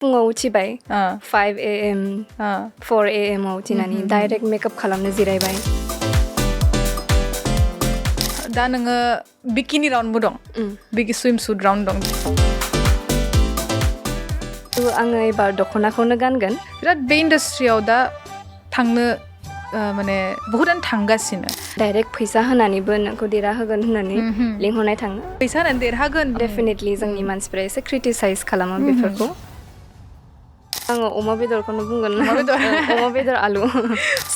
फुङाव उथिबाय 5 AM 4 AM आव उथिनानै डाइरेक्ट मेकआप खालामनो जिरायबाय दा नोङो बिकिनि राउन्डबो दं बिकि स्विमसुट राउन्ड दं आङो एबार दख'नाखौनो गानगोन बिराद बे इन्डास्ट्रियाव दा थांनो माने बहुतानो थांगासिनो डाइरेक्ट फैसा होनानैबो नोंखौ देरहाहोगोन होननानै लिंहरनाय थाङो फैसा होनानै देरहागोन डेफिनेटलि जोंनि मानसिफ्रा एसे क्रिटिसाइज खालामो बेफोरखौ आङो अमा बेदरखौनो बुंगोन अमा बेदर आलु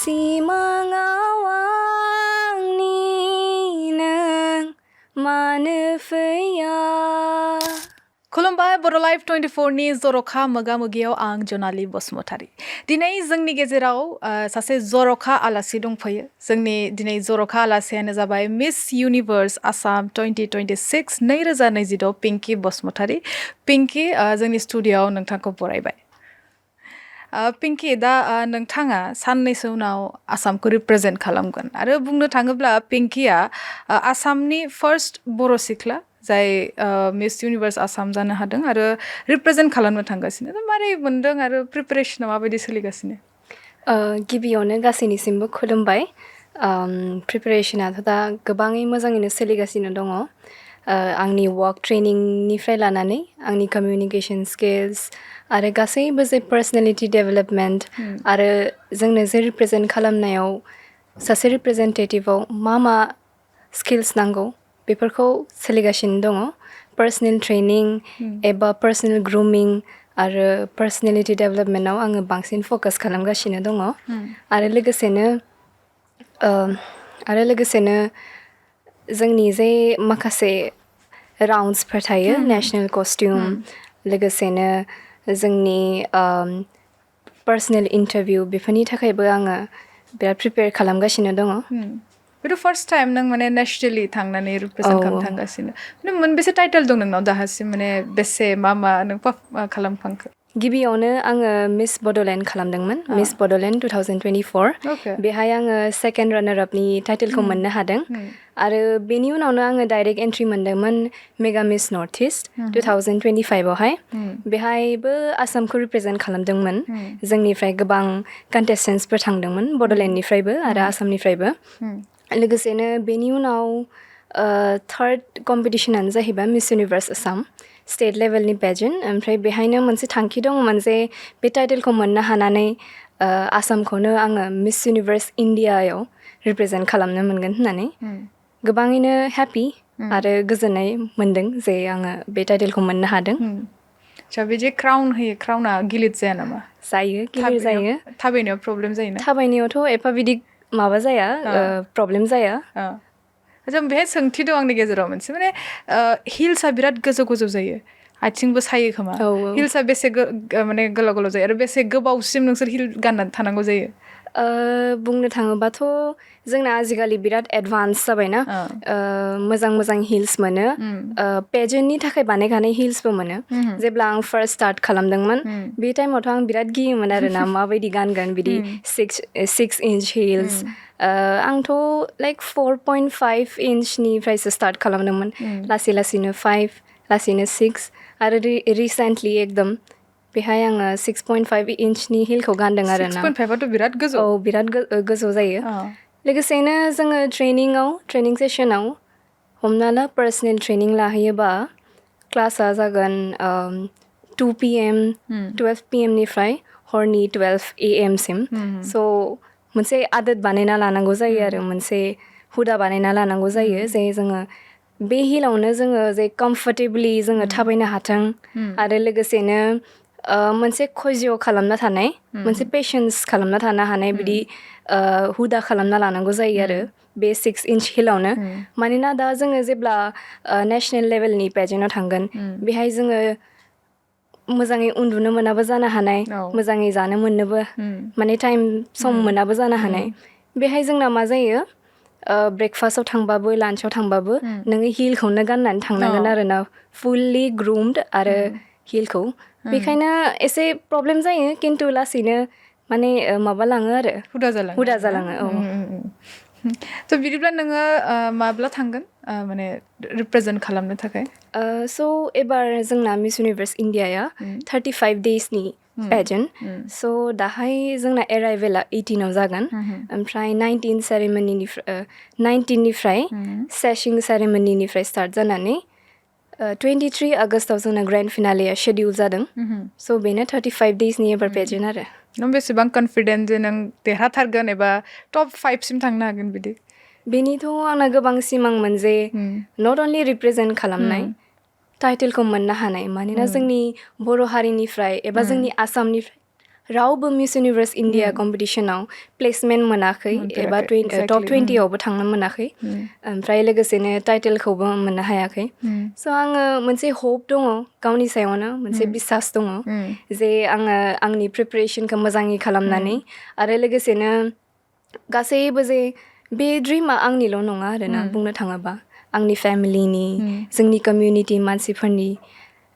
सिमाङाव आंनि नों मानो फैया खुलुमबाय बड' लाइभ 24 नि जर'खा मोगा-मोगियाव आं जनालि बसुमतारी दिनै जोंनि गेजेराव सासे जर'खा आलासि दंफैयो जोंनि दिनै जर'खा आलासियानो जाबाय मिस इउनिभार्स आसाम 2026 2026 पिंकि बसुमतारी पिंकि जोंनि स्टुडिय'आव नोंथांखौ बरायबाय पिंकि दा नोंथाङा साननैसो उनाव आसामखौ रिप्रेजेन्ट खालामगोन आरो बुंनो थाङोब्ला पिंकिया आसामनि फार्स्ट बर' सिख्ला जाय मिस इउनिभार्स आसाम जानो हादों आरो रिप्रेजेन्ट खालामनो थांगासिनो मारै मोनदों आरो प्रिपारेसना माबायदि सोलिगासिनो गिबियावनो गासैनिसिमबो खुलुमबाय प्रिपारेसनाथ' दा गोबाङै मोजाङैनो सोलिगासिनो दङ आंनि वार्क ट्रेनिंनिफ्राय लानानै आंनि कमिउनिकेसन स्किल्स आरो गासैबो जे पार्सनेलिटि डेभेलपमेन्ट आरो जोंनो जे रिप्रेजेन्ट खालामनायाव सासे रिप्रेजेन्टेटिभआव मा स्किल्स नांगौ बेफोरखौ सोलिगासिनो दङ पार्सनेल ट्रेनिं एबा पार्सनेल ग्रुमिं आरो पार्सनेलिटि डेभेलपमेन्टआव आङो बांसिन फकास खालामगासिनो दङ आरो लोगोसेनो जोंनि जे माखासे राउन्डसफोर थायो नेशनेल कस्टिउम लोगोसेनो जोंनि पार्सनेल इन्टारभिउ बेफोरनि थाखायबो आङो बिराद प्रिपेयार खालामगासिनो दङ बेथ' फार्स्ट टाइम नों माने नेसनेलि थांनानै रिप्रेजेन्ट खालामनो थांगासिनो माने मोनबेसे टाइटेल दं नोंनाव दाहासिम माने बेसे मा नों खालामखांखो गिबियावनो आङो मिस बड'लेण्ड खालामदोंमोन मिस बड'लेण्ड 2024 बेहाय आङो सेकेन्ड रानार आपनि टाइटेलखौ मोननो हादों आरो बेनि उनावनो आङो डाइरेक्ट एन्ट्रि मोनदोंमोन मेगा मिस नर्थ इस्ट 2025 आवहाय बेहायबो आसामखौ रिप्रेजेन्ट खालामदोंमोन जोंनिफ्राय गोबां कन्टेस्टेन्ट्सफोर थांदोंमोन बड'लेण्डनिफ्रायबो आरो आसामनिफ्रायबो लोगोसेनो बेनि उनाव थार्ड कम्पिटिसनानो जाहैबाय मिस इउनिभार्स आसाम स्टेट लेभेलनि पेजेन्ट ओमफ्राय बेहायनो मोनसे थांखि दंमोन जे बे टाइटेलखौ मोननो हानानै आसामखौनो आङो मिस इउनिभार्स इण्डियायाव रिप्रेजेन्ट खालामनो मोनगोन होननानै गोबाङैनो हेपि आरो गोजोननाय मोनदों जे आङो बे टाइटेलखौ मोननो हादों बे जे क्राउन होयो क्राउना गिलिर जाया नामा जायो गिलिर जायो थाबायनायाव प्रब्लेम जायोना थाबायनायावथ' एफा बिदि माबा जाया प्रब्लेम जाया आচ্ছা बेहाय सोंथि दं आंनि गेजेराव मोनसे माने हिल्सआ बिराद गोजौ जायो आथिंबो सायो खोमा हिल्सआ बेसे माने गोलाव जायो आरो बेसे गोबावसिम नोंसोर हिल गाननानै थानांगौ जायो बुंनो थाङोबाथ' जोंना आजिखालि बिराद एडभान्स जाबायना मोजां हिल्स मोनो पेजेन्टनि थाखाय बानायखानाय हिल्सबो मोनो जेब्ला आं फार्स्ट स्टार्ट खालामदोंमोन बे टाइमावथ' आं बिराद गियोमोन आरोना माबायदि गानगोन बिदि 6 इंच हिल्स आंथ' लाइक 4.5 इंचनिफ्रायसो स्टार्ट खालामदोंमोन लासैनो 5 लासैनो 6 आरो रिसेन्टलि एकदम बेहाय आङो 6.5 इंचनि हिलखौ गानदों आरो ना 6.5आथ' बिराद गोजौ बिराद गोजौ जायो लोगोसेनो जोङो ट्रेनिं सेसनाव हमना ला पार्सनेल ट्रेनिं लाहैयोबा क्लासा जागोन 2 PM 12 PM निफ्राय हरनि 12 AM सिम स' मोनसे आदत बानायना लानांगौ जायो आरो मोनसे हुदा बानायना लानांगौ जायो जे जोङो बे हिलावनो जोङो जे कम्फर्टेबलि जोङो थाबायनो हाथों आरो लोगोसेनो मोनसे खज्य' खालामना थानाय मोनसे पेशेन्स खालामना थानो हानाय बिदि हुदा खालामना लानांगौ जायो आरो बे 6 इंच हिलावनो मानोना दा जोङो जेब्ला नेशनेल लेभेलनि पेजेन्टआव थांगोन बेहाय जोङो मोजाङै उन्दुनो मोनाबो जानो हानाय मोजाङै जानो मोननोबो माने टाइम सम मोनाबो जानो हानाय बेहाय जोंना मा जायो ब्रेकफास्टआव थांबाबो लान्चआव थांबाबो नोङो हिलखौनो गाननानै थांनांगोन आरो ना फुल्लि ग्रुमड आरो हिलखौ बेखायनो एसे प्रब्लेम जायो खिन्थु लासैनो माने माबा लाङो आरो हुदा जालाङो So बिदिब्ला नोङो माब्ला थांगोन माने रिप्रेजेन्ट खालामनो थाखाय? So एबार जोंना मिस इउनिभार्स इन्डियाया 35 daysनि pageant. So दाहाय जोंना एराइभेला 18 जागोन ओमफ्राय 19निफ्राय सेसिं सेरेमनिनिफ्राय स्टार्ट जानानै 23 आगस्टआव जोंना ग्रेन्ड फिनालेया शेड्युल जादों. So बेनो 35 daysनि एबार pageant आरो. नों बेसेबां कन्फिडेन्ट जे नों देरहाथारगोन एबा टप 5 सिम थांनो हागोन बिदि? बेनिथ' आंना गोबां सिमांमोन जे नट अनलि रिप्रेजेन्ट खालामनाय टाइटेलखौ मोननो हानाय मानोना जोंनि बर' हारिनिफ्राय एबा जोंनि आसामनिफ्राय रावबो मिस इउनिभार्स इन्डिया कम्पिटिसनाव प्लेसमेन्ट मोनाखै एबा टप 20आवबो थांनो मोनाखै ओमफ्राय लोगोसेनो टाइटेलखौबो मोननो हायाखै. स' आङो मोनसे होप दङ गावनि सायावनो मोनसे बिसास दङ जे आङो आंनि प्रिपेरेसनखौ मोजाङै खालामनानै आरो लोगोसेनो गासैबो जे बे ड्रिमा आंनिल' नङा आरोना बुंनो थाङोबा आंनि फेमिलिनि जोंनि कमिउनिटि मानसिफोरनि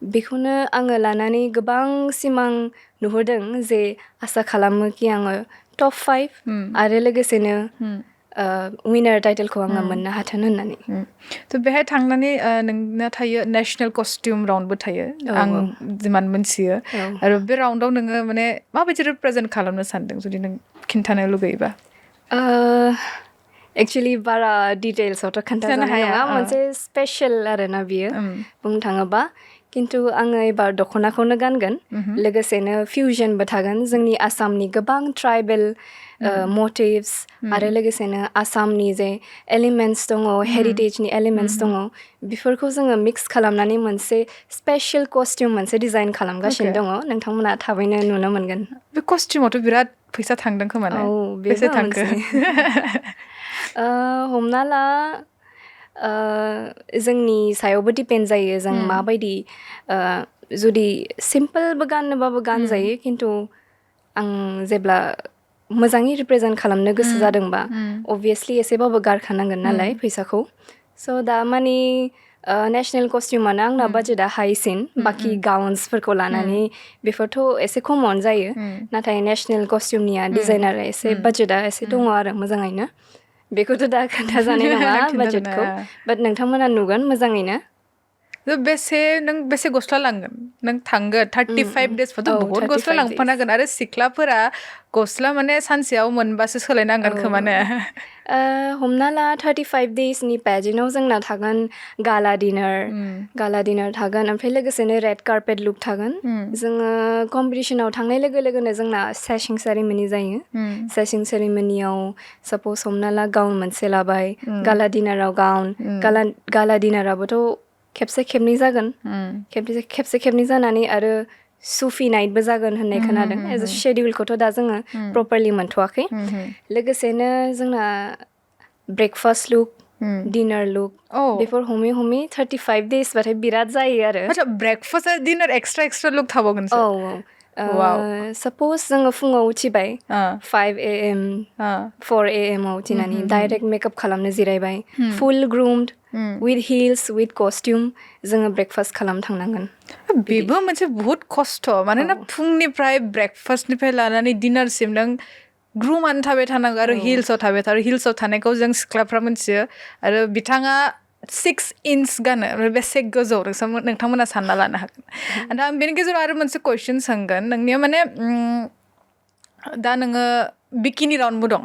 बेखौनो आङो लानानै गोबां सिमां नुहुरदों जे आसा खालामो कि आङो टप 5 आरो लोगोसेनो विनार टाइटेलखौ आङो मोननो हाथों होननानै. थ' बेहाय थांनानै नोंना थायो नेशनेल कस्टिउम राउन्डबो थायो आं जिमान मोनथियो आरो बे राउन्डआव नोङो माने माबायदि रिप्रेजेन्ट खालामनो सानदों जुदि नों खिन्थानो लुगैयोबा? एक्चुअलि बारा डिटेल्सआवथ' खोन्थाजानाय नङा मोनसे स्पेशल आरोना बियो बुंनो थाङोबा खिन्थु आङो एबार दख'नाखौनो गानगोन लोगोसेनो फिउजनबो थागोन जोंनि आसामनि गोबां ट्राइबेल मटिभ्स आरो लोगोसेनो आसामनि जे एलिमेन्ट्स दङ हेरिटेजनि एलिमेन्ट्स दङ बेफोरखौ जोङो मिक्स खालामनानै मोनसे स्पेशल कस्टिउम मोनसे डिजाइन खालामगासिनो दङ नोंथांमोना थाबैनो नुनो मोनगोन. बे कस्टिउमावथ' बिराद फैसा थांदों खोमा ने? बेसे थांखो? हमना ला जोंनि सायावबो डिपेन्ड जायो जों माबायदि जुदि सिम्पोलबो गाननोबाबो गानजायो खिन्थु आं जेब्ला मोजाङै रिप्रेजेन्ट खालामनो गोसो जादोंबा अभियासलि एसेबाबो गारखानांगोन नालाय फैसाखौ. स' दा माने नेशनेल कस्टिउमानो आंना बाजेटआ हाइसिन बाखि गाउन्सफोरखौ लानानै बेफोरथ' एसे खमावनो जायो नाथाय नेशनेल कस्टिउमनिया डिजाइनारा एसे बाजेटआ एसे दङ आरो मोजाङैनो बेखौथ' दा खोन्थाजानाय नङा बाजेटखौ बाट नोंथांमोना नुगोन मोजाङैनो. नों बेसे गस्ला लांगोन? नों थांगोन 35 डेजफोरथ' बहुत गस्ला लांफानांगोन आरो सिख्लाफोरा गस्ला माने सानसेयाव मोनबासो सोलायनांगोन खोमा ने? हमना ला 35 डेजनि पेजेन्टआव जोंना थागोन गाला डिनार थागोन ओमफ्राय लोगोसेनो रेड कार्पेट लुक थागोन. जोङो कम्पिटिसनाव थांनाय लोगो लोगोनो जोंना सेसिं सेरेमनि जायो. सेसिं सेरेमनियाव साप'ज हमना ला गाउन मोनसे लाबाय गाला डिनाराव गाउन गाला डिनाराबोथ' खेबसे खेबनै जागोन खेबसे खेबनै जानानै आरो सुफि नाइटबो जागोन होननाय खोनादों एज ए शेड्युलखौथ' दा जोङो प्रपारलि मोनथ'वाखै. लोगोसेनो जोंना ब्रेकफास्ट लुक डिनार लुक बेफोर हमै 35 डेजबाथाय बिराद जायो आरो. ब्रेकफास्ट आरो डिनार एक्सट्रा लुक थाबावगोन? साप'ज जोङो फुङाव उथिबाय 5 AM 4 AM आव उथिनानै डाइरेक्ट मेकआप खालामनो जिरायबाय फुल groomed with hills with costume जोङो ब्रेकफास्ट खालाम थांनांगोन. बेबो मोनसे बहुत खस्थ' मानोना फुंनिफ्राय ब्रेकफास्टनिफ्राय लानानै डिनारसिम नों ग्रुमानो थाबाय थानांगौ आरो हिल्सआव थानायखौ जों सिख्लाफ्रा मोनथियो आरो बिथाङा 6 inch गानो बेसे गोजौ नोंथांमोना सानना लानो हागोन. दा आं बेनि गेजेराव आरो मोनसे कुइसन सोंगोन नोंनिया माने दा नोङो बिकिनि राउन्डबो दं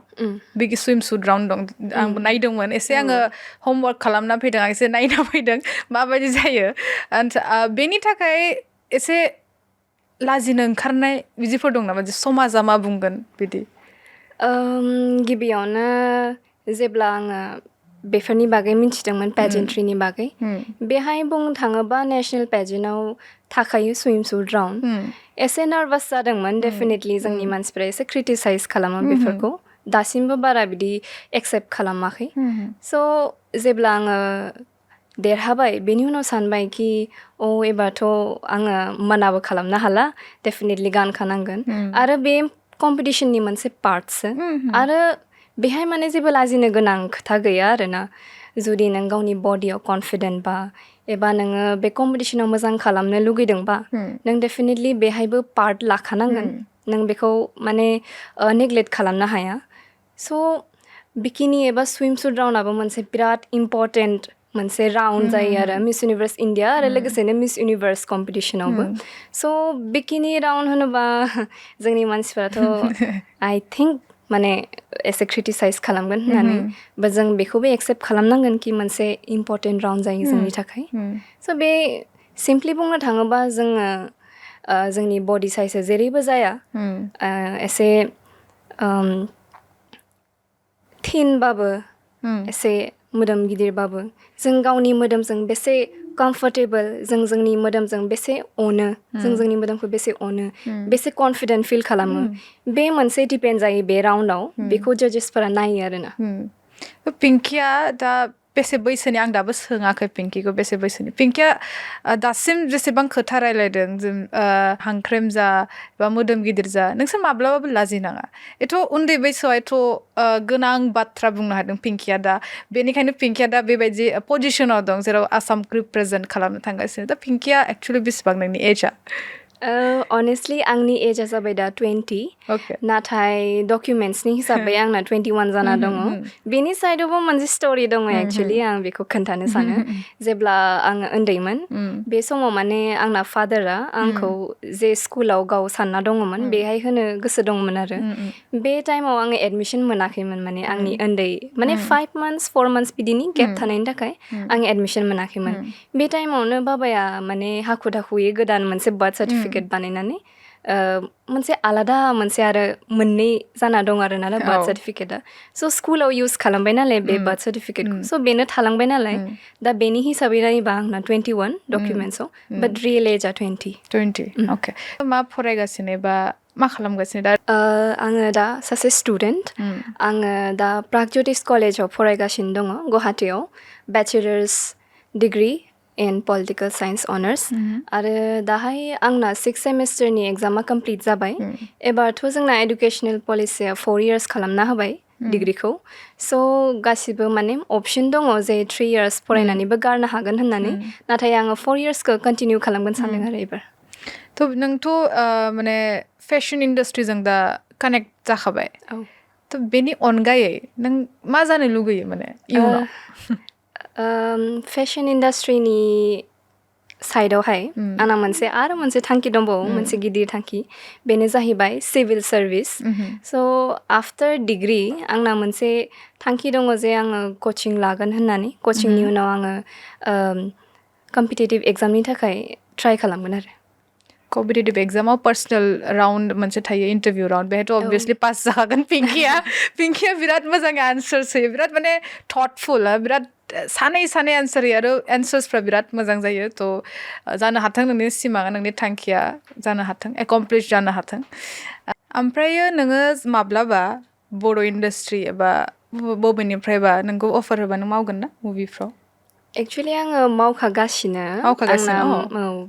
बिकि सुइम सुट राउन्ड दं आंबो नायदोंमोन एसे आङो हमवार्क खालामना फैदों आं एसे नायना फैदों माबायदि जायो बेनि थाखाय एसे लाजिनो ओंखारनाय बिदिफोर दं नामा जे समाजा मा बुंगोन बिदि? गिबियावनो जेब्ला आङो बेफोरनि बागै मिन्थिदोंमोन पेजेन्ट्रिनि बागै बेहाय बुंनो थाङोबा नेशनेल पेजेन्टआव थाखायो सुइम सुट राउन्ड एसे नार्भास जादोंमोन डेफिनेटलि जोंनि मानसिफ्रा एसे क्रिटिसाइज खालामो बेफोरखौ दासिमबो बारा बिदि एक्सेप्ट खालामाखै. स' जेब्ला आङो देरहाबाय बेनि उनाव सानबाय कि एबारथ' आङो मानाबो खालामनो हाला डेफिनेटलि गानखानांगोन आरो बे कम्पिटिसननि मोनसे पार्टसो आरो बेहाय माने जेबो लाजिनो गोनां खोथा गैया आरोना जुदि नों गावनि बडियाव कनफिडेन्ट बा एबा नोङो बे कम्पिटिसनाव मोजां खालामनो लुगैदोंबा नों डेफिनेटलि बेहायबो पार्ट लाखानांगोन नों बेखौ माने नेग्लेक्ट खालामनो हाया. स' बिकिनि एबा स्विमसूट राउन्डआबो मोनसे बिराद इम्पर्टेन्ट मोनसे राउन्ड जायो आरो मिस इउनिभार्स इन्डिया आरो लोगोसेनो मिस इउनिभार्स कम्पिटिसनावबो स' बिकिनि राउन्ड होनोबा जोंनि मानसिफोराथ' आइ थिंक माने एसे क्रिटिसाइज खालामगोन होननानै बा जों बेखौबो एक्सेप्ट खालामनांगोन कि मोनसे इम्पर्टेन्ट राउन्ड जायो जोंनि थाखाय स' बे सिम्पलि बुंनो थाङोबा जोङो जोंनि बडि साइजआ जेरैबो जाया एसे थिनबाबो एसे मोदोम गिदिरबाबो जों गावनि मोदोमजों बेसे कम्फर्टेबल जों जोंनि मोदोमजों बेसे अनो जों जोंनि मोदोमखौ बेसे अनो बेसे कन्फिडेन्ट फिल खालामो बे मोनसे डिपेन्ड जायो बे राउन्डआव बेखौ जजेसफोरा नायो आरोना पिंकिया दा बेसे बैसोनि आं दाबो सोङाखै पिंकिखौ बेसे बैसोनि पिंकिया दासिम जेसेबां खोथा रायलायदों जों हांख्रेम जा बा मोदोम गिदिर जा नोंसोर माब्लाबाबो लाजिनाङा एथ' उन्दै बैसोआव एथ' गोनां बाथ्रा बुंनो हादों पिंकिया दा बेनिखायनो पिंकिया दा बेबायदि पजिसनाव दं जेराव आसामखौ रिप्रेजेन्ट खालामनो थांगासिनो दा पिंकिया एक्चुलि बेसेबां नोंनि एजआ अनेस्टलि आंनि एजआ जाबाय दा 20 नाथाय डकुमेन्ट्सनि हिसाबै आंना 21 जाना दङ बेनि साइडआवबो मोनसे स्ट'रि दङ एक्चुलि आं बेखौ खोन्थानो सानो जेब्ला आङो उन्दैमोन बे समाव माने आंना फादारा आंखौ जे स्कुलाव गाव सानना दङमोन बेहाय होनो गोसो दंमोन आरो बे टाइमाव आङो एडमिसन मोनाखैमोन माने आंनि उन्दै माने 5 months 4 months बिदिनि गेप थानायनि थाखाय आं एडमिसन मोनाखैमोन बे टाइमावनो बाबाया माने हाखु दाखुयै गोदान मोनसे बार्थ सार्टिफिकेट बानायनानै मोनसे आलादा मोनसे आरो मोननै जाना दं आरो नालाय बार्थ सार्टिफिकेटआ स' स्कुलाव इउज खालामबाय नालाय बे बार्थ सार्टिफिकेटखौ स' बेनो थालांबाय नालाय दा बेनि हिसाबै नायोबा आंना 21 डकुमेन्ट्सआव बाट रियेल एजआ 20 अके मा फरायगासिनो बा मा खालामगासिनो दा आङो दा सासे स्टुडेन्ट आङो दा प्रागज्यतिष कलेजाव फरायगासिनो दङ गुवाहाटीयाव bachelor's degree in political science honours आरो दाहाय आंना 6th सेमिस्टारनि एग्जामा कमप्लिट जाबाय एबारथ' जोंना एडुकेसनेल पलिसिया 4 years खालामना होबाय डिग्रीखौ स' गासिबो माने अपसन दङ जे 3 years फरायनानैबो गारनो हागोन होननानै नाथाय आङो 4 yearsखौ कन्टिनिउ खालामगोन सानदों आरो एबार थ' नोंथ' माने फेशन इन्डास्ट्रिजों दा कानेक्ट जाखाबाय थ' बेनि अनगायै नों मा जानो लुगैयो माने इयुनाव फेशन इन्डास्ट्रिनि साइडआवहाय आंना मोनसे थांखि दंबावो मोनसे गिदिर थांखि बेनो जाहैबाय सिभिल सार्भिस स' आफ्टार डिग्री आंना मोनसे थांखि दङ जे आङो कचिं लागोन होननानै कचिंनि उनाव आङो कम्पिटिटिभ एग्जामनि थाखाय ट्राइ खालामगोन आरो कम्पिटिटिभ एग्जामाव पार्सनेल राउन्ड मोनसे थायो इन्टारभिउ राउन्ड बेहायथ' अबभियासलि पास जाखागोन पिंकिया बिराद मोजां एन्सार्स होयो बिराद माने थटफुल बिराद सानै एन्सार होयो आरो एन्सार्सफ्रा बिराद मोजां जायो थ' जानो हाथों नोंनि सिमाङा नोंनि थांखिया जानो हाथों एकमप्लिस जानो हाथों ओमफ्रायो नोङो माब्लाबा बर' इन्डास्ट्रि एबा बबेनिफ्रायबा नोंखौ अफार होबा नों मावगोन ना मुभिफ्राव एक्चुवेलि आङो मावखागासिनो आंना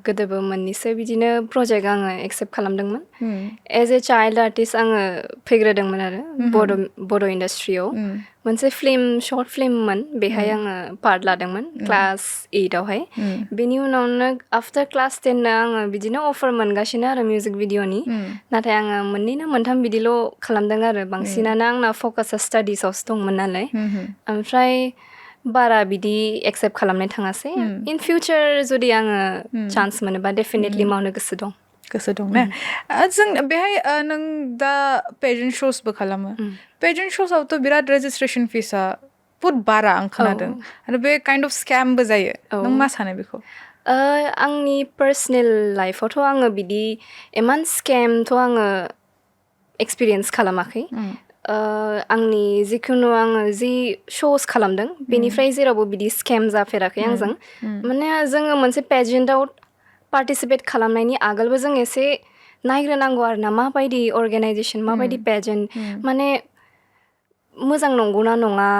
गोदोबो मोननैसो बिदिनो प्रजेक्ट आङो एक्सेप्ट खालामदोंमोन एज ए चाइल्ड आर्टिस्ट आङो फैग्रोदोंमोन आरो बड' इन्डास्ट्रियाव मोनसे शर्ट फिल्ममोन बेहाय आङो पार्ट लादोंमोन क्लास 8आवहाय बेनि उनावनो आफ्टार क्लास 10 आङो बिदिनो अफार मोनगासिनो आरो मिउजिक भिडिअनि नाथाय आङो मोनथाम बिदिल' खालामदों आरो बांसिनानो आंना फकासआ स्टाडिसावसो दंमोन नालाय ओमफ्राय बारा बिदि एक्सेप्ट खालामनाय थाङासै इन फिउचार जुदि आङो चान्स मोनोबा डेफिनेटलि मावनो गोसो दं ने जों बेहाय नों दा पेजेन्ट श'सबो खालामो पेजेन्ट श'सआवथ' बिराद रेजिस्ट्रेसन फिसआ बुहुत बारा आं खोनादों आरो बे काइन्ड अफ स्केमबो जायो नों मा सानो बेखौ आंनि पार्सनेल लाइफआवथ' आङो बिदि इमान स्केमथ' आङो एक्सपिरियेन्स खालामाखै आंनि जिखुनु आङो जि श'स खालामदों बेनिफ्राय जेरावबो बिदि स्केम जाफेराखै आंजों माने जोङो मोनसे पेजेन्टआव पार्टिसिपेट खालामनायनि आगोलबो जों एसे नायग्रोनांगौ आरो ना माबायदि अर्गेनाइजेसन माबायदि पेजेन्ट माने मोजां नंगौना नङा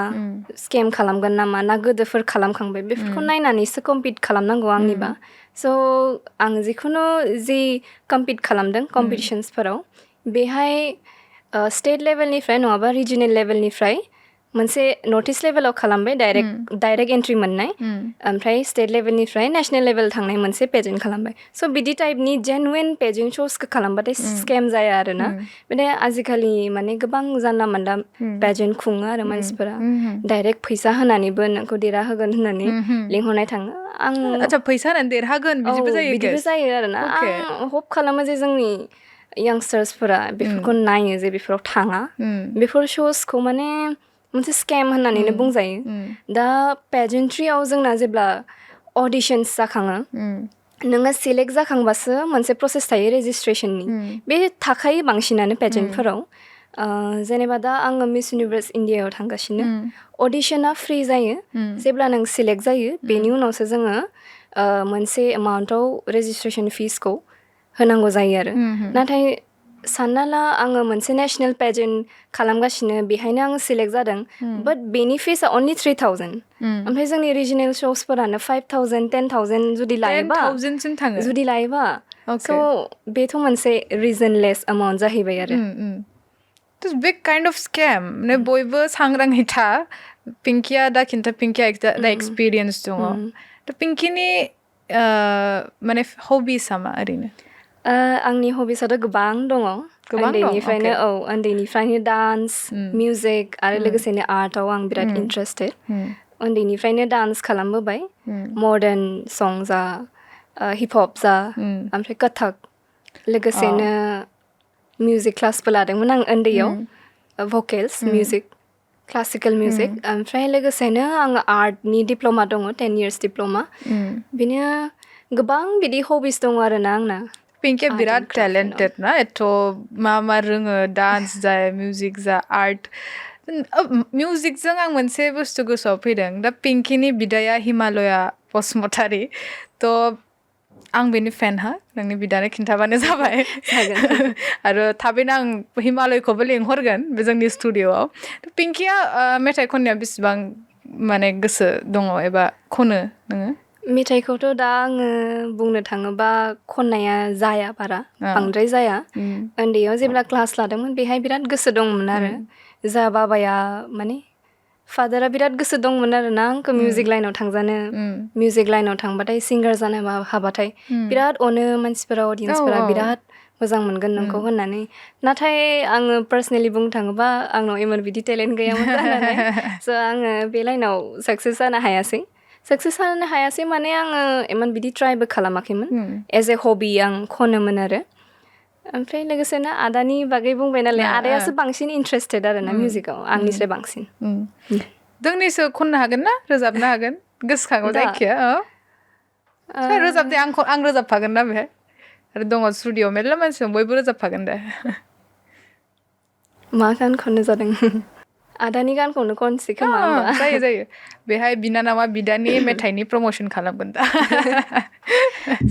स्केम खालामगोन नामा ना गोदोफोर खालामखांबाय बेफोरखौ नायनानैसो कम्पिट खालामनांगौ आंनिबा स' आं जिखुनु जि कम्पिट खालामदों कम्पिटिसन्सफोराव बेहाय स्टेट लेभेलनिफ्राय नङाबा रिजिनेल लेभेलनिफ्राय मोनसे नर्थ इस्ट लेभेलाव खालामबाय डाइरेक्ट एन्ट्रि मोननाय ओमफ्राय स्टेट लेभेलनिफ्राय नेशनेल लेभेल थांनाय मोनसे पेजेन्ट खालामबाय स' बिदि टाइपनि जेनुइन पेजेन्ट श'सखौ खालामबाथाय स्केम जाया आरोना माने आजिखालि माने गोबां जानला मानला पेजेन्ट खुङो आरो मानसिफोरा डाइरेक्ट फैसा होनानैबो नोंखौ देरहाहोगोन होननानै लिंहरनाय थाङो आं आच्छा फैसा होनानै देरहागोन बिदिबो जायो आरोना आं हप खालामो जे जोंनि यांस्टार्सफोरा बेफोरखौ नायो जे बेफोराव थाङा बेफोर श'सखौ माने मोनसे स्केम होननानैनो बुंजायो दा पेजेन्ट्रियाव जोंना जेब्ला अडिशन्स जाखाङो नोङो सिलेक्ट जाखांबासो मोनसे प्रसेस थायो रेजिस्ट्रेसननि बे थाखायो बांसिनानो पेजेन्टफोराव जेनेबा दा आङो मिस इउनिभार्स इन्डियायाव थांगासिनो अडिशना फ्रि जायो जेब्ला नों सिलेक्ट जायो बेनि उनावसो जोङो मोनसे एमाउन्टआव रेजिस्ट्रेसन फिसखौ होनांगौ जायो आरो नाथाय सानना ला आङो मोनसे नेसनेल पेजेन्ट खालामगासिनो बेहायनो आङो सिलेक्ट जादों बाट बेनि फिसआ अनलि 3,000 ओमफ्राय जोंनि रिजनेल श'सफोरानो 5,000 10,000 जुदि लायोबा स' बेथ' मोनसे रिजनलेस एमाउन्ट जाहैबाय आरो This big kind of scam ने बयबो सांग्राङै था पिंकिया दा खिन्था पिंकिया दा एक्सपिरियन्स दङ थ' पिंकिनि माने हबिसा मा ओरैनो आंनि हबिसाथ' गोबां दङ उन्दैनिफ्रायनो डान्स मिउजिक आरो लोगोसेनो आर्टआव आं बिराद इन्टारेस्टेड उन्दैनिफ्रायनो डान्स खालामबोबाय मडार्न सं जा हिप हप जा ओमफ्राय कथक लोगोसेनो मिउजिक क्लासबो लादोंमोन आं उन्दैयाव भकेल्स मिउजिक क्लासिकेल मिउजिक ओमफ्राय लोगोसेनो आङो आर्टनि डिप्ल'मा दङ 10 years डिप्ल'मा बिनो गोबां बिदि हबिस दङ आरोना आंना पिंकिया बिराद टेलेन्टेड ना एथ' मा रोङो डान्स जा मिउजिक जा आर्ट मिउजिकजों आं मोनसे बुस्थु गोसोआव फैदों दा पिंकिनि बिदाया हिमालया बसुमतारी थ' आं बेनि फेन हा नोंनि बिदानो खिन्थाबानो जाबाय आरो थाबैनो आं हिमालयखौबो लेंहरगोन बे जोंनि स्टुडिअ'आव पिंकिया मेथाइ खननाया बेसेबां माने गोसो दङ एबा खनो नोङो मेथाइखौथ' दा आङो बुंनो थाङोबा खननाया जाया बारा बांद्राय जाया उन्दैयाव जेब्ला क्लास लादोंमोन बेहाय बिराद गोसो दंमोन आरो जा बाबाया माने फादारा बिराद गोसो दंमोन आरो ना आंखौ मिउजिक लाइनाव थांजानो मिउजिक लाइनाव थांबाथाय सिंगार जानो हाबाथाय बिराद अनो मानसिफोरा अडियन्सफोरा बिराद मोजां मोनगोन नोंखौ होननानै नाथाय आङो पार्सनेलि बुंनो थाङोबा आंनाव इमान बिदि टेलेन्ट गैयामोन जानानै स' आङो बे लाइनाव साक्सेस जानो हायासै माने आङो इमान बिदि ट्राइबो खालामाखैमोन एज ए हबि आं खनोमोन आरो ओमफ्राय लोगोसेनो आदानि बागै बुंबाय नालाय आदायासो बांसिन इन्ट्रेस्टेड आरो ना मिउजिकआव आंनिफ्राय बांसिन दोंनैसो खननो हागोन ना रोजाबनो हागोन गोसोखाङो जायखिया रोजाबदे आं रोजाबफागोन ना बेहाय आरो दङ स्टुडिअ मेरला मानसि दं बयबो रोजाबफागोन दे मा गान खननो जादों आदानि गानखौनो खनसै खोमा जायो बेहाय बिनानावा बिदानि मेथाइनि प्रम'सन खालामगोन दा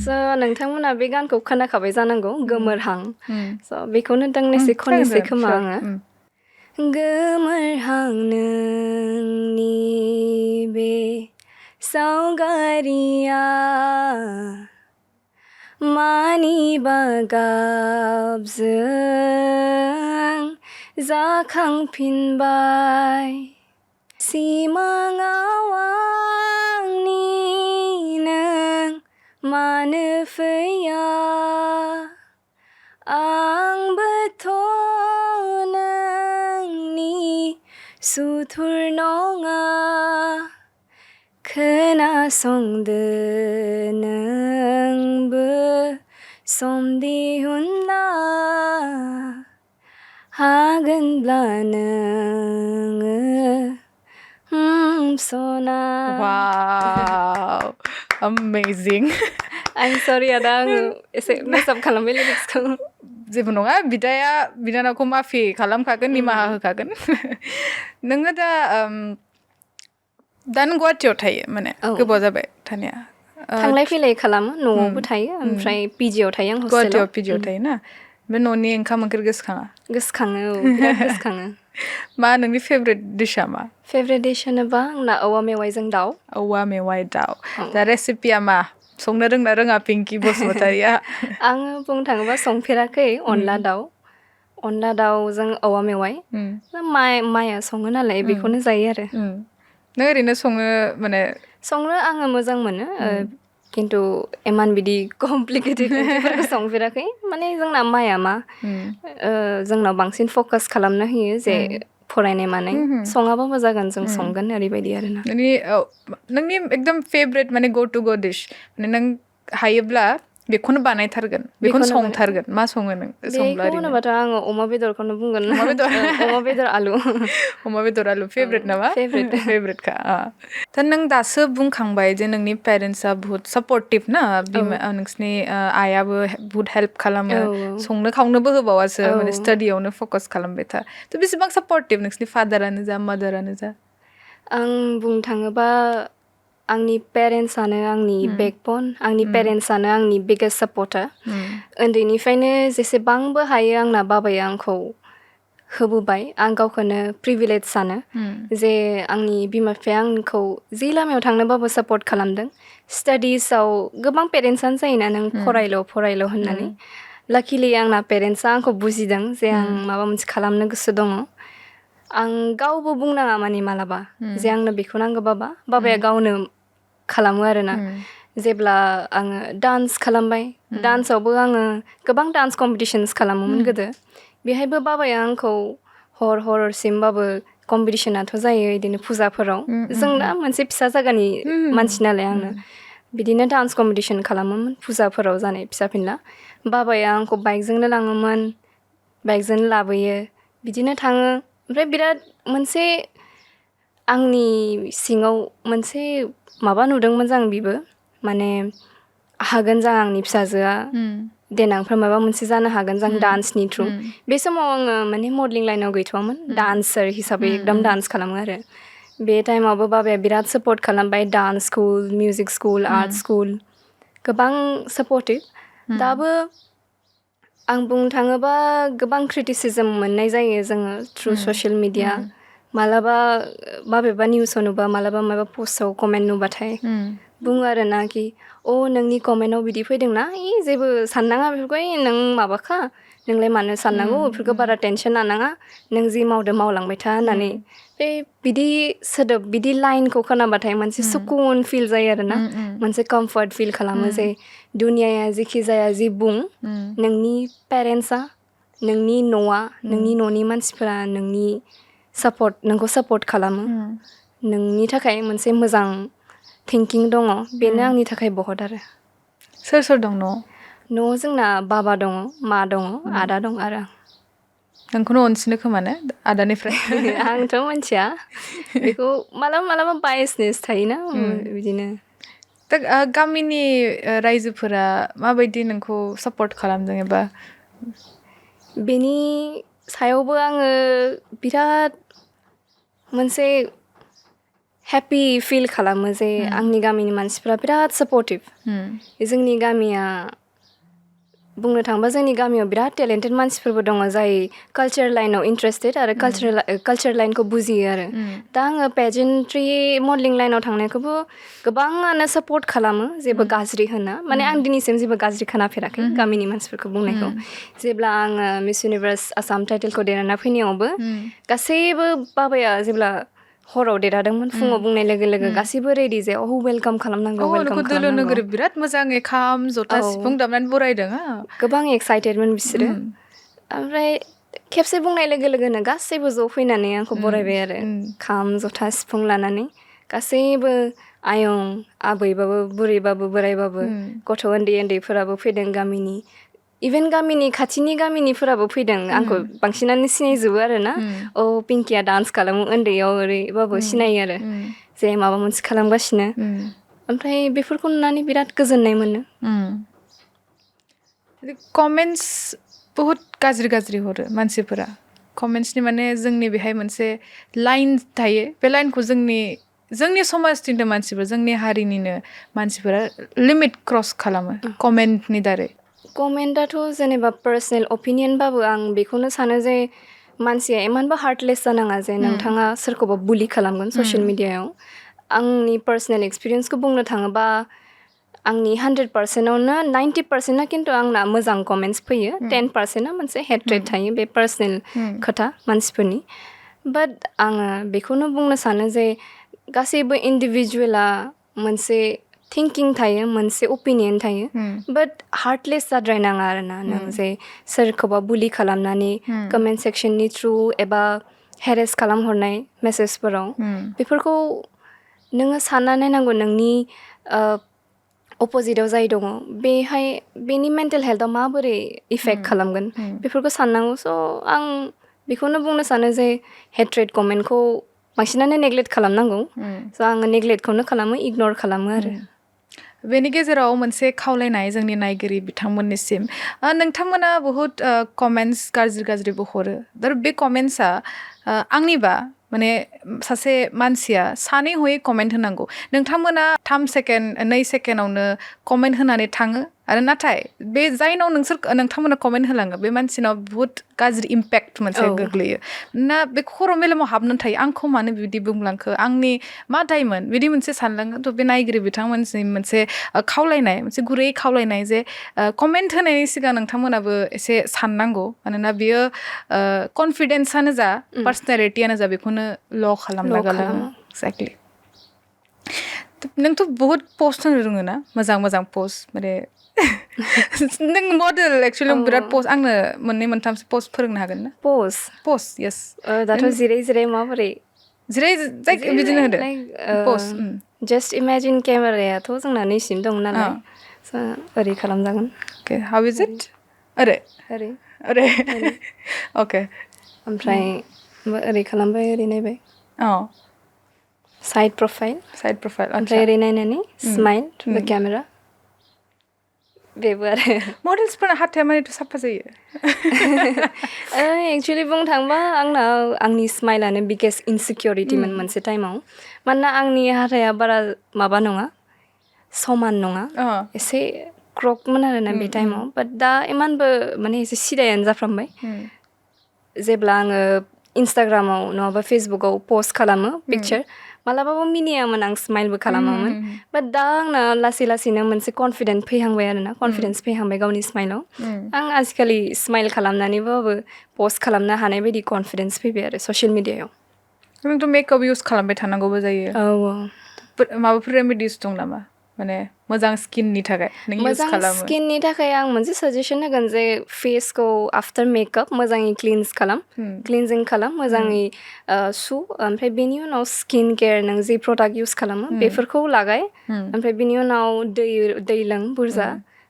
स' नोंथांमोना बे गानखौ खोनाखाबाय जानांगौ गोमोरहां स' बेखौनो दोंनैसो खननोसै खोमा आङो गोमोरहां नोंनि बे सावगारिया मानिबा गाबजों जाखांफिनबाय सिमाङाव आंनि नों मानो फैया आंबोथ' नोंनि सुथुर नङा खोनासंदो नोंबो सम दिहुनना हागोनब्ला नोङो सना वाव अमेजिं I'm sorry आदा आङो एसे मेसआप खालामबाय लिरिक्सखौ जेबो नङा बिनानावखौ माफि खालामखागोन निमाहा होखागोन नोङो दा नों गुवाहाटियाव थायो माने गोबाव जाबाय थानाया थांलाय फैलाय खालामो न'आवबो थायो ओमफ्राय पिजिआव थायो आं गुवाहाटियाव पिजिआव थायो ना बे न'नि ओंखाम ओंख्रि गोसोखाङो बिराद गोसोखाङो मा नोंनि फेभरेट डिशआ मा फेभरेट डिश होनोबा आंना औवा मेवाइ दाउ दा रेसिपिया मा संनो रोंना रोङा पिंकि बसुमतारिया आङो बुंनो थाङोबा संफेराखै अनला अनला दाउजों औवा मेवाइ माया सङो नालाय बेखौनो जायो आरो नों ओरैनो सङो माने संनो आङो मोजां मोनो खिन्थु इमान बिदि कमप्लिकेटेड ओंख्रिफोरखौ संफेराखै माने जोंना माया मा जोंनाव बांसिन फकास खालामनो होयो जे फरायनाय मानाय सङाबाबो जागोन जों संगोन ओरैबायदि आरोना नोंनि एकदम फेभरेट माने गो टु गो डिश माने नों हायोब्ला बेखौनो बानायथारगोन बेखौनो संथारगोन मा सङो नों संब्ला बेखौ ओरैनो होनोबाथ' आङो अमा बेदरखौनो बुंगोन अमा बेदर अमा बेदर आलु अमा बेदर आलु फेभरेट नामा फेभरेट फेभरेटखा दा नों दासो बुंखांबाय जे नोंनि पेरेन्टसा बुहुत सापर्टिभ ना बिमा नोंसिनि आइयाबो बुहुत हेल्प खालामो संनो खावनोबो होबावासो माने स्टाडियावनो फकास खालामबाय था थ' बेसेबां सापर्टिभ नोंसिनि फादारानो जा मादारानो जा आं बुंनो थाङोबा आंनि पेरेन्टसानो आंनि बेकबन आंनि पेरेन्टसानो आंनि बिगेस्ट सापर्टार उन्दैनिफ्रायनो जेसेबांबो हायो आंना बाबाया आंखौ होबोबाय आं गावखौनो प्रिभिलेज सानो जे आंनि बिमा बिफाया आंखौ जि लामायाव थांनोबाबो सापर्ट खालामदों स्टाडिसाव गोबां पेरेन्टसानो जायोना नों फरायल' होननानै लाकिलि आंना पेरेन्टसा आंखौ बुजिदों जे आं माबा मोनसे खालामनो गोसो दङ आं गावबो बुंनाङा माने मालाबा जे आंनो बेखौ नांगौ बाबाया गावनो खालामो आरोना जेब्ला आङो डान्स खालामबाय डान्सआवबो आङो गोबां डान्स कम्पिटिसन्स खालामोमोन गोदो बेहायबो बाबाया आंखौ हरसिमबाबो कम्पिटिसनाथ' जायो बिदिनो फुजाफोराव जों दा मोनसे फिसा जायगानि मानसि नालाय आंनो बिदिनो डान्स कम्पिटिसन खालामोमोन फुजाफोराव जानाय फिसा फिनला बाबाया आंखौ बाइकजोंनो लाङोमोन बाइकजोंनो लाबोयो बिदिनो थाङो ओमफ्राय बिराद मोनसे आंनि सिङाव मोनसे माबा नुदोंमोन जां बिबो माने हागोन जां आंनि फिसाजोआ देनांफोर माबा मोनसे जानो हागोन जां डान्सनि थ्रु बे समाव आङो माने मडेलिं लाइनाव गैथ'वामोन डान्सार हिसाबै एकदम डान्स खालामो आरो बे टाइमावबो बाबाया बिराद सापर्ट खालामबाय dance school music school art school गोबां सापर्टिभ दाबो आं बुंनो थाङोबा गोबां क्रिटिसिजम मोननाय जायो जोङो थ्रु ससियेल मिडिया मालाबा माबेबा निउसाव नुबा मालाबा माबा पस्टआव कमेन्ट नुबाथाय बुङो आरो ना कि नोंनि कमेन्टआव बिदि फैदोंना जेबो साननाङा बेफोरखौ नों माबाखा नोंलाय मानो साननांगौ बेफोरखौ बारा टेनसन लानाङा नों जि मावदों मावलांबाय था होननानै बे बिदि सोदोब बिदि लाइनखौ खोनाबाथाय मोनसे सुकुन फिल जायो आरो ना मोनसे कमफर्ट फिल खालामो जे दुनियाया जेखि जाया जि बुं नोंनि पेरेन्टसा नोंनि न'आ नोंनि न'नि मानसिफोरा नोंखौ सापर्ट खालामो नोंनि थाखाय मोनसे मोजां थिंकिं दङ बेनो आंनि थाखाय बहुत आरो सोर सोर दं न'आव जोंना बाबा दङ मा दङ आदा दं आरो नोंखौनो अनसिनो खोमा ने आदानिफ्राय आंथ' मिथिया बेखौ मालाबा बायसनेस थायोना बिदिनो दा गामिनि रायजोफोरा माबायदि नोंखौ सापर्ट खालामदों एबा बेनि सायावबो आङो बिराद मोनसे हेपि फिल खालामो जे आंनि गामिनि मानसिफ्रा बिराद सापर्टिभ जोंनि गामिया बुंनो थाङोबा जोंनि गामियाव बिराद टेलेन्टेड मानसिफोरबो दङ जाय कालचार लाइनाव इन्टारेस्टेड आरो कालचार लाइनखौ बुजियो आरो दा आङो पेजेन्ट्रि मडेलिं लाइनाव थांनायखौबो गोबाङानो सापर्ट खालामो जेबो गाज्रि होना माने आं दिनैसिम जेबो गाज्रि खोनाफेराखै गामिनि मानसिफोरखौ बुंनायखौ जेब्ला आङो मिस इउनिभार्स आसाम टाइटेलखौ देरहाना फैनायावबो गासैबो बाबाया जेब्ला हराव देरहादोंमोन फुङाव बुंनाय लोगो लोगो गासैबो रेडि जे वेलकाम खालामनांगौ वेलकाम खालामनांगौ बिराद मोजाङै खाम जथा सिफुं दामनानै बरायदों गोबां एक्साइटेडमोन बिसोरो ओमफ्राय खेबसे बुंनाय लोगो लोगोनो गासैबो ज' फैनानै आंखौ बरायबाय आरो खाम जथा सिफुं लानानै गासैबो आयं आबैबाबो बुरैबाबो बोरायबाबो गथ' उन्दैफोराबो फैदों गामिनि इभेन गामिनि खाथिनि गामिनिफोराबो फैदों आंखौ बांसिनानो सिनायजोबो आरो ना पिंकिया डान्स खालामो उन्दैयाव ओरैबाबो सिनायो आरो जे माबा मोनसे खालामगासिनो ओमफ्राय बेफोरखौ नुनानै बिराद गोजोननाय मोनो कमेन्ट्स बहुत गाज्रि हरो मानसिफोरा कमेन्ट्सनि माने जोंनि बेहाय मोनसे लाइन थायो बे लाइनखौ जोंनि समाजनिनो मानसिफोर जोंनि हारिनिनो मानसिफोरा लिमिट क्रस खालामो कमेन्टनि दारै कमेन्टआथ' जेनेबा पार्सनेल अपिनियनबाबो आं बेखौनो सानो जे मानसिया इमानबो हार्टलेस जानाङा जे नोंथाङा सोरखौबा बुलि खालामगोन ससियेल मिडियायाव आंनि पार्सनेल एक्सपिरियेन्सखौ बुंनो थाङोबा आंनि 100%आवनो 90%आ खिन्थु आंना मोजां कमेन्ट्स फैयो 10%आ मोनसे हेट्रेड थायो बे पार्सनेल खोथा मानसिफोरनि बाट आङो बेखौनो बुंनो सानो जे गासैबो इन्डिभिजुवेला मोनसे थिंकिं थायो मोनसे ओपिनियन थायो बाट हार्टलेस जाद्रायनाङा आरोना नों जे सोरखौबा बुलि खालामनानै कमेन्ट सेक्सननि थ्रु एबा हेरेस खालामहरनाय मेसेजफोराव बेफोरखौ नोङो सानना नायनांगौ नोंनि अपोजिटआव जाय दङ बेहाय बेनि मेन्टेल हेल्थआव माबोरै इफेक्ट खालामगोन बेफोरखौ साननांगौ स' आं बेखौनो बुंनो सानो जे हेट्रेड कमेन्टखौ बांसिनानो नेग्लेक्ट खालामनांगौ स' आङो नेग्लेक्टखौनो खालामो इगनर खालामो आरो बेनि गेजेराव मोनसे खावलायनाय जोंनि नायगिरि बिथांमोननिसिम नोंथांमोना बहुत कमेन्ट्स गाज्रिबो हरो दा बे कमेन्ट्सआ आंनिबा माने सासे मानसिया सानै हयै कमेन्ट होनांगौ नोंथांमोना 3 सेकेन्ड 2 सेकेन्डआवनो कमेन्ट होनानै थाङो आरो नाथाय बे जायनाव नोंथांमोना कमेन्ट होलाङो बे मानसिनाव बहुत गाज्रि इम्पेक्ट मोनसे गोग्लैयो ना बे खर' मेलेमाव हाबनानै थायो आंखौ मानो बिदि बुंलांखो आंनि मा दायमोन बिदि मोनसे सानलाङो थ' बे नायगिरि बिथांमोनसिम मोनसे खावलायनाय मोनसे गुरै खावलायनाय जे कमेन्ट होनायनि सिगां नोंथांमोनाबो एसे साननांगौ मानोना बियो कनफिडेन्सआनो जा पार्सनेलिटियानो जा बेखौनो ल' खालामना गालाङो एक्जेक्टलि नोंथ' बहुत पस्ट होनो रोङो ना मोजां पस्ट माने नों मडेल एक्चुवेलि बिराद पस्ट आंनो मोननै मोनथामसो पस्ट फोरोंनो हागोन ना पस्ट येस दाथ' जिराय माबोरै बिदिनो होदो पस्ट जास्ट इमेजिन केमेरायाथ' जोंना नैसिम दं नालाय ओरै खालामजागोन अके हाउ इज इट ओरै अके ओमफ्राय ओरै खालामबाय ओरै नायबाय साइड प्रफाइल ओमफ्राय ओरै नायनानै स्माइल टु द केमेरा बेबो आरो मडेल्सफोरना हाथाया माने साफा जायो एक्चुवेलि बुंनो थाङोबा आंनि स्माइलानो बिगेस्ट इनसिकिउरिटिमोन मोनसे टाइमाव मानोना आंनि हाथाया बारा माबा नङा समान नङा एसे क्रकमोन आरोना बे टाइमाव बाट दा इमानबो माने एसे सिदायानो जाफ्रामबाय जेब्ला आङो इन्सटाग्रामाव नङाबा फेसबुकाव पस्ट खालामो पिक्चार मालाबाबो मिनियामोन आं स्माइलबो खालामामोन बाट दा आंना लासै लासैनो मोनसे कनफिडेन्स फैहांबाय गावनि स्माइलाव आं आजिखालि स्माइल खालामनानैबाबो पस्ट खालामनो हानाय बायदि कनफिडेन्स फैबाय आरो ससियेल मिडियायाव नोंथ' मेकआप इउज खालामबाय थानांगौबो जायो माबाफोर रेमेडिस दं नामा माने मोजां स्किननि थाखाय नों इउज खालामो मोजां स्किननि थाखाय आं मोनसे साजेसन होगोन जे फेसखौ आफ्टार मेकआप मोजाङै क्लिनजिं खालाम मोजाङै सु ओमफ्राय बेनि उनाव स्किन केयार नों जे प्रडाक्ट इउज खालामो बेफोरखौ लागाय ओमफ्राय बेनि उनाव दै लों बुरजा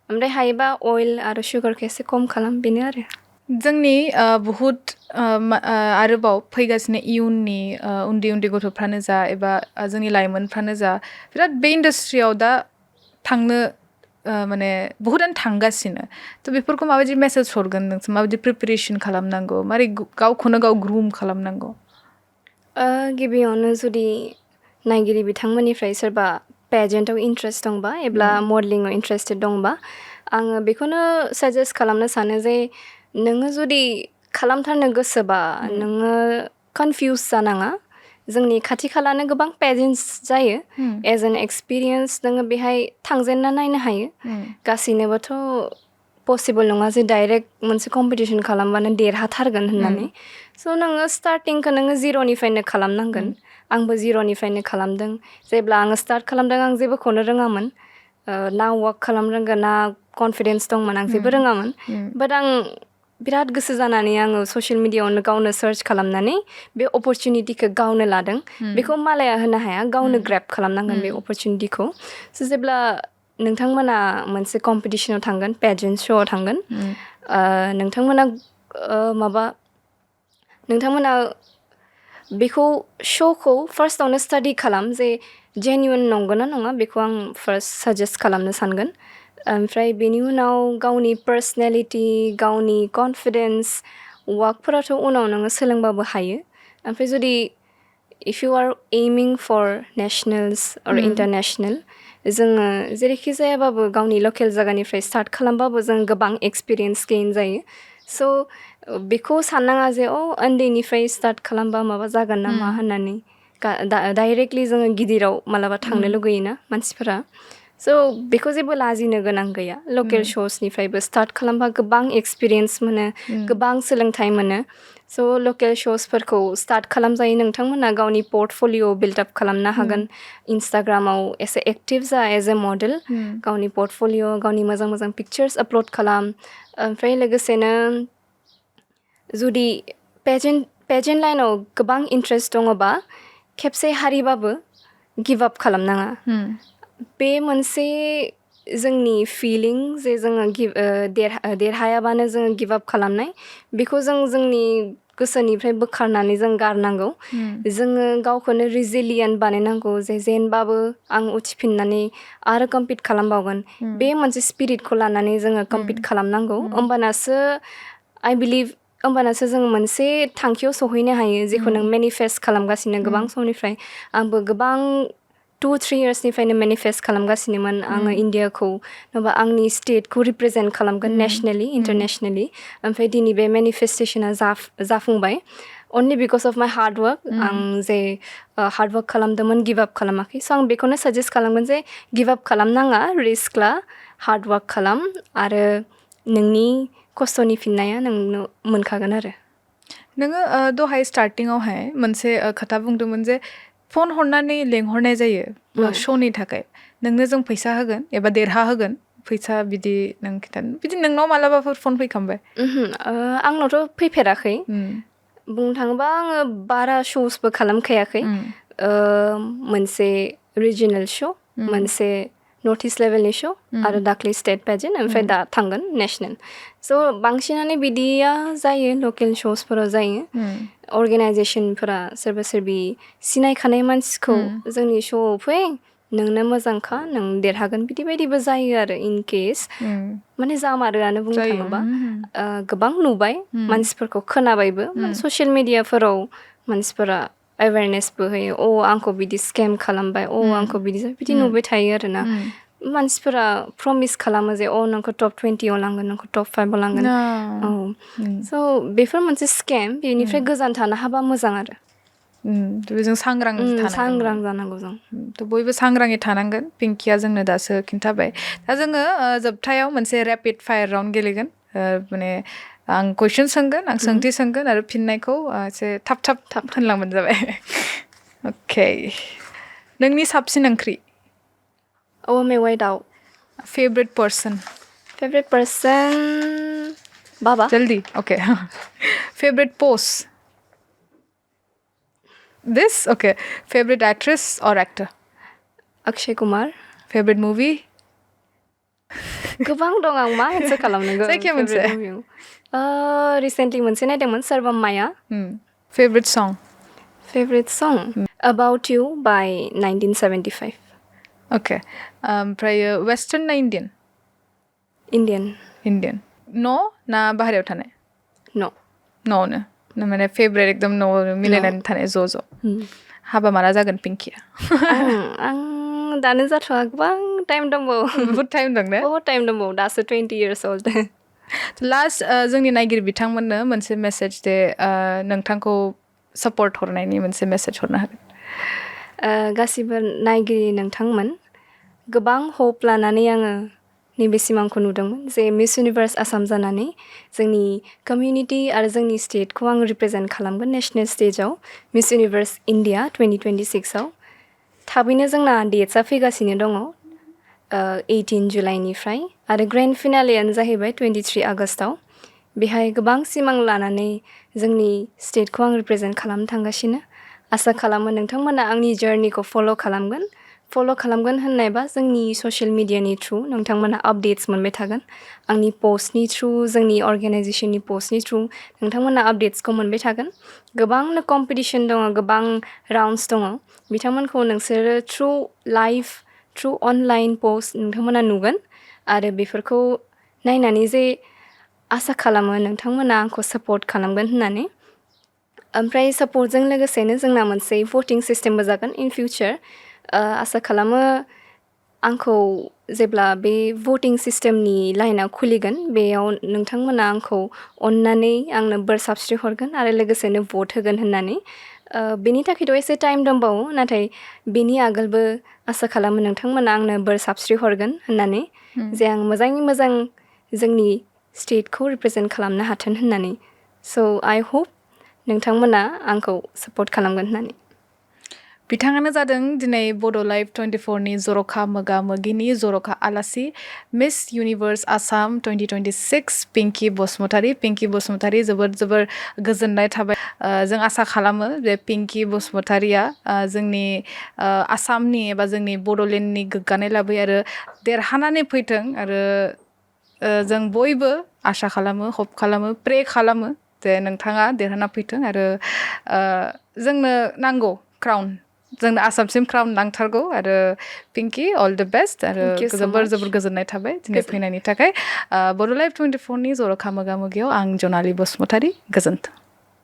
ओमफ्राय हायोबा अइल आरो सुगारखौ एसे खम खालाम बेनो आरो जोंनि बहुत आरोबाव फैगासिनो इयुननि उन्दै गथ'फ्रानो जा एबा जोंनि लाइमोनफ्रानो जा बिराद बे इन्डास्ट्रियाव दा थांनो माने बहुतानो थांगासिनो थ' बेफोरखौ माबायदि मेसेज हरगोन नोंसोर माबायदि प्रिपेरेसन खालामनांगौ मारै गावखौनो गाव ग्रुम खालामनांगौ गिबियावनो जुदि नायगिरि बिथांमोननिफ्राय सोरबा पेजेन्टआव इन्ट्रेस्ट दंबा एबा मडेलिंआव इन्ट्रेस्टेड दंबा आङो बेखौनो साजेस्ट खालामनो सानो जे नोङो जुदि खालामथारनो गोसोबा नोङो कनफिउस जानाङा जोंनि खाथि खालानो गोबां पेजेन्टस जायो एज एन एक्सपिरियेन्स नोङो बेहाय थांजेनना नायनो हायो गासैनोबोथ' पसिबल नङा जे डाइरेक्ट मोनसे कम्पिटिसन खालामबानो देरहाथारगोन होननानै स' नोङो स्टार्टिंखौ नोङो जिर'निफ्रायनो खालामनांगोन आंबो जिर'निफ्रायनो खालामदों जेब्ला आङो स्टार्ट खालामदों आं जेबोखौनो रोङामोन ना वाक खालामरोंगोन ना कनफिडेन्स दंमोन आं जेबो रोङामोन बाट आं बिराद गोसो जानानै आङो ससियेल मिडियायावनो गावनो सार्च खालामनानै बे अपरचुनिटिखौ गावनो लादों बेखौ मालाया होनो हाया गावनो ग्रेब खालामनांगोन बे अपरचुनिटिखौ स' जेब्ला नोंथांमोना मोनसे कम्पिटिसनाव थांगोन पेजेन्ट श'आव थांगोन नोंथांमोना बेखौ श'खौ फार्स्टआवनो स्टाडि खालाम जे जेन्युइन नंगौना नङा बेखौ आं फार्स्ट साजेस्ट खालामनो सानगोन ओमफ्राय बेनि उनाव गावनि पार्सनेलिटि गावनि कनफिडेन्स वाकफोराथ' उनाव नोङो सोलोंबाबो हायो ओमफ्राय जुदि इफ इउ आर एइमिं फर नेसनेल्स अर इन्टारनेसनेल जोङो जेरैखि जायाबाबो गावनि लकेल जायगानिफ्राय स्टार्ट खालामबाबो जों गोबां एक्सपिरियेन्स गेइन जायो स' बेखौ साननाङा जे उन्दैनिफ्राय स्टार्ट खालामबा माबा जागोन नामा होननानै डाइरेक्टलि जोङो गिदिराव मालाबा थांनो लुगैयोना मानसिफोरा So बेखौ जेबो लाजिनो गोनां गैया लकेल श'सनिफ्रायबो स्टार्ट खालामबा गोबां एक्सपिरियेन्स मोनो गोबां सोलोंथाइ मोनो स' लकेल श'सफोरखौ स्टार्ट खालामजायो नोंथांमोना गावनि पर्टफलिय' बिल्डआप खालामनो हागोन इन्स्टाग्रामाव एसे एक्टिभ जा एज ए मडेल गावनि पर्टफलिय' गावनि मोजां मोजां पिक्चार्स आपल'ड खालाम ओमफ्राय लोगोसेनो जुदि पेजेन्ट लाइनाव गोबां इन्ट्रेस्ट दङबा खेबसे हारिबाबो गिभ आप खालामनाङा बे मोनसे जोंनि फिलिं जे जोङो देरहायाबानो जोङो गिभ आप खालामनाय बेखौ जोंनि गोसोनिफ्राय बोखारनानै जों गारनांगौ जोङो गावखौनो रिजिलियेन्ट बानायनांगौ जे जेनबाबो आं उथिफिननानै आरो कम्पिट खालामबावगोन बे मोनसे स्पिरिटखौ लानानै जोङो कम्पिट खालामनांगौ होमबानासो आइ बिलिभ होमबानासो जों मोनसे थांखियाव सहैनो हायो जेखौ नों मेनिफेस्ट खालामगासिनो गोबां समनिफ्राय आंबो गोबां 2-3 इयार्सनिफ्रायनो मेनिफेस्ट खालामगासिनोमोन आङो इण्डियाखौ नङाबा आंनि स्टेटखौ रिप्रेजेन्ट खालामगोन नेसनेलि इन्टारनेसनेलि ओमफ्राय दिनै बे मेनिफेस्टेसना जाफुंबाय अनलि बिकज अफ माइ हार्डवर्क आं जे हार्डवर्क खालामदोंमोन गिभ आप खालामाखै स' आं बेखौनो साजेस्ट खालामगोन जे गिभ आप खालामनाङा रिस्क ला हार्डवर्क खालाम आरो नोंनि खस्थ'नि फिननाया नोंनो मोनखागोन आरो नोङो दहाय स्टार्टिङावहाय मोनसे खोथा बुंदोंमोन जे फन हरनानै लेंहरनाय जायो श'नि थाखाय नोंनो जों फैसा होगोन एबा देरहा होगोन फैसा बिदि नों खिन्थानो बिदि नोंनाव मालाबाफोर फन फैखांबाय आंनावथ' फैफेराखै बुंनो थाङोबा आङो बारा श'सबो खालामखायाखै मोनसे रिजिनेल श' मोनसे नर्थ इस्ट लेभेलनि श' आरो दाख्लै स्टेट पेजेन्ट ओमफ्राय दा थांगोन नेसनेल स' बांसिनानो बिदिया जायो लकेल श'सफोराव जायो अर्गेनाइजेसनफोरा सोरबा सोरबि सिनायखानाय मानसिखौ जोंनि श'आव फै नोंनो मोजांखा नों देरहागोन बिदि बायदिबो जायो आरो इन केस माने जामारोआनो बुंनो थाङोबा गोबां नुबाय मानसिफोरखौ खोनाबायबो ससियेल मिडियाफोराव मानसिफोरा एवेरनेसबो होयो आंखौ बिदि स्केम खालामबाय आंखौ बिदि नुबाय थायो आरोना मानसिफोरा प्रमिस खालामो जे नोंखौ टप 20आव लांगोन नोंखौ टप 5आव लांगोन स' बेफोर मोनसे स्केम बेनिफ्राय गोजान थानो हाबा मोजां आरो जों सांग्रां जानांगौ जों थ' बयबो सांग्राङै थानांगोन पिंकिया जोंनो दासो खिन्थाबाय दा जोङो जोबथायाव मोनसे रेपिड फायार राउन्ड गेलेगोन माने आं कुइसन सोंगोन आं सोंथि सोंगोन आरो फिननायखौ एसे थाब होनलांबानो जाबाय अके नोंनि साबसिन ओंख्रि मेवाइ दाउ फेभरेट पर्सन बाबा जल्दी okay favourite post This? Okay. Favorite actress or actor? Akshay Kumar Favorite movie? गोबां दं आं मा एन्सार खालामनांगौ जायखिया मोनसे रिसेन्टलि मोनसे नायदोंमोन सर्वम माया Favorite song? About You by 1975 Okay. ओमफ्राय Western ना Indian? Indian No ना बाहेरायाव थानाय? No No माने फेभरेट एकदम न' मिलायनानै थानाय ज' हाबा माला जागोन पिंकिया आं दानो जाथ'आ गोबां टाइम दंबावो बहुद टाइम दं ने बहुद टाइम दंबावो दासो 20 years old लास्ट जोंनि नायगिरि बिथांमोननो मोनसे मेसेज दे नोंथांखौ सापर्ट हरनायनि मोनसे मेसेज हरनो हागोन गासिबो नायगिरि नोंथांमोन गोबां हप लानानै आङो नैबे सिमांखौ नुदोंमोन जे मिस इउनिभार्स आसाम जानानै जोंनि कमिउनिटि आरो जोंनि स्टेटखौ आं रिप्रेजेन्ट खालामगोन नेसनेल स्टेजाव मिस इउनिभार्स इण्डिया 2026आव थाबैनो जोंना डेट्सआ फैगासिनो दङ 18 जुलाइनिफ्राय आरो ग्रेन्ड फिनालेयानो जाहैबाय 23 आगस्टआव बेहाय गोबां सिमां लानानै जोंनि स्टेटखौ आं रिप्रेजेन्ट खालामनो थांगासिनो आसा खालामो नोंथांमोना आंनि जार्निखौ फल' खालामगोन होननायबा जोंनि ससियेल मिडियानि थ्रु नोंथांमोना आपडेट्स मोनबाय थागोन आंनि पस्टनि थ्रु जोंनि अर्गेनाइजेसननि पस्टनि थ्रु नोंथांमोना आपडेट्सखौ मोनबाय थागोन गोबांनो कम्पिटिसन दङ गोबां राउन्ड्स दङ बिथांमोनखौ नोंसोरो थ्रु अनलाइन पस्ट नोंथांमोना नुगोन आरो बेफोरखौ नायनानै जे आसा खालामो नोंथांमोना आंखौ सापर्ट खालामगोन होननानै ओमफ्राय सापर्टजों लोगोसेनो जोंना मोनसे भटिं सिस्टेमबो जागोन इन फिउचार आसा खालामो आंखौ जेब्ला बे भटिं सिस्टेमनि लाइना खुलिगोन बेयाव नोंथांमोना आंखौ अननानै आंनो बोर साबस्रि हरगोन आरो लोगोसेनो भट होगोन होननानै बेनि थाखायथ' एसे टाइम दंबावो नाथाय बेनि आगोलबो आसा खालामो नोंथांमोना आंनो बोर साबस्रि हरगोन होननानै जे आं मोजाङै मोजां जोंनि स्टेटखौ रिप्रेजेन्ट खालामनो हाथों होननानै स' आइ होप नोंथांमोना आंखौ सापर्ट खालामगोन होननानै बिथाङानो जादों दिनै बड' लाइभ 24नि जर'खा मोगा मोगिनि जर'खा आलासि मिस इउनिभार्स आसाम 2026 पिंकि बसुमतारी जोबोर गोजोननाय थाबाय जों आसा खालामो जे पिंकि बसुमतारिया जोंनि आसामनि एबा जोंनि बड'लेण्डनि गोग्गानाय लाबोयो आरो देरहानानै फैथों आरो जों बयबो आसा खालामो हप खालामो प्रे खालामो जे नोंथाङा देरहाना फैथों आरो जोंनो नांगौ क्राउन जोंनो आसामसिम क्राउन नांथारगौ आरो पिंकि अल द बेस्ट आरो Thank you so जोबोर much. गोजोननाय थाबाय दिनै फैनायनि थाखाय बड' लाइभ 24नि जर'खा मोगा मोगियाव आं जनालि बसुमतारी गोजोन्थों